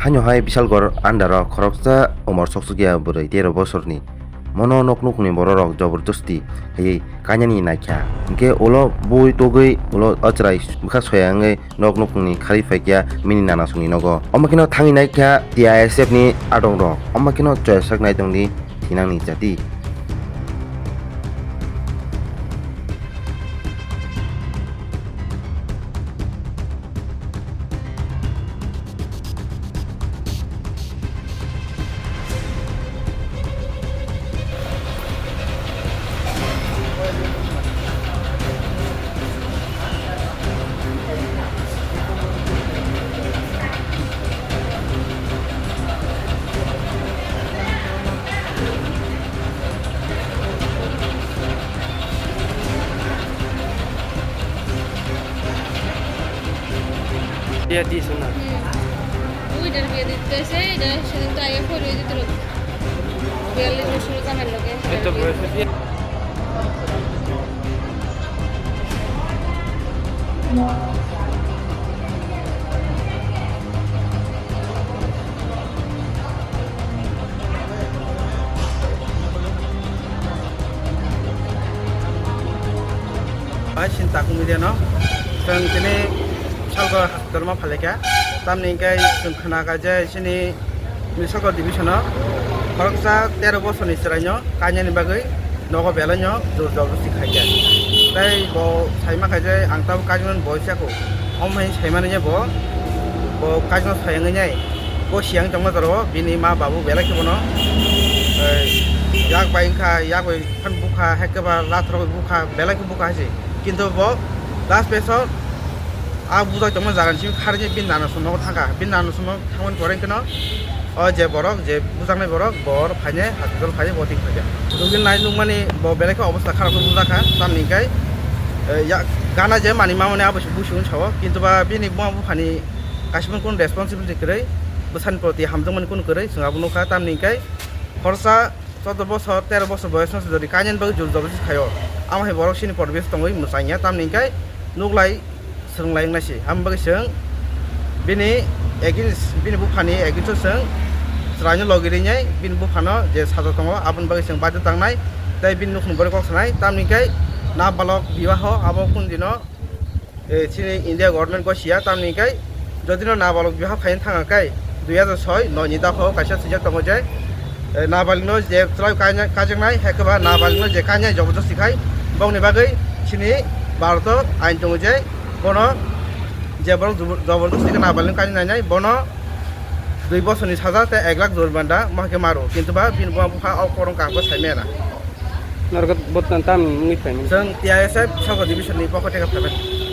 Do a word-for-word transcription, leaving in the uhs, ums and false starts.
Haino hai Bishalgarh under o khoroksa umor soksukya bwrwi tero bosorni. Mono nok nukhungni bororok joborjosti khaiwi kainani naikha. Hinkhe ulo bui togwi ulo o chwrai bwkha soya wngwi nok nukhungni kharwi phaikya bini nanasongni nogo. Omo kheno thangwi naikha T I S F ni adongrok. Omo kheno choyasak nai tongdi thinangni jati. Iya, di sana. Uidar biya di tese, da sini ta ya photo di terus. Biya le suru kamen loke. Itu berarti dia. Bai sin takung media no, chwng tini Salgo hospital ma phalika, tamni hingke chwng khna kha je chini Salgo division o khoroksa tero bosorni chwraino kainani bagwi nogo belaino jor joborosti khaikha. Tei bo saima kha je ang tabuk kaijaknani bo chakhu. Omo hai saimani je bo, bo kaijakno soyangwi nai. Bo siyang tongma jora o bini ma babu belai khe bono, eh, yak bai wngkha, yak bai phan bukha, hai khe ba lathorok bai bukha, belai khe bukha hai se. Kintu bo last phase o a bujak tongma jaga ni simi kharwi bini nana songno thangkha. Bini nana songno thangmani pore hwnkhe no o je borok, je bujaknai borok, bo oro phainai hospital phainai bo thik phaikha. Rugini nai nukmani bo belai khe obostha kharap khe bujakha, tamni hwnkhe, eh, ya, gana je manwi mamani abo se busi wng sao, kintu ba bini buma buphani kaisa phano kunu responsibility kwrwi, bwsani proti hamjakmani kunu kwrwi, chwng abo nukha, tamni hwnkhe khoroksa chordo bosor, tero bosor boyosno se jodi kainani bagwi jor joborosti khaio, amo hai borok chini poribesh tongwi mwchangya, tamni hwnkhe nuklai swrwnglai wngnai se. Aboni bagwi chwng bini against, bini buphani against o chwng chwraino logi rinai, bini buphano je saja tongo, aboni bagwi chwng baidhyo tangnai, tei bini nukhungni borok kok sanai, tamni hwnkhe nabalok bibaho abo kunu dino, eh, chini India government gosiya, tamni hwnkhe jodi no nabalok bibaha phaina thangkha khe, dui hajar soi noi ni dopha o kaisa swijak tongo je, eh, nabalikno je chwrai kaina-, kaijaknai, hai khe ba nabalikno je kainai joborosti khai, bokni bagwi chini Bharat o ain tongo je bono je borok jobor-, joborosti khe nabalikno kainai nainai, bono dui bosorni saja tei ek lakh jorimanda mohai khe maro, kintu ba bini buma bupha o korong kaham khe sai maya na. Norok bwtang tam wngwi phaimani. Chwng T I S F Salgo division ni pokho theka phaimani.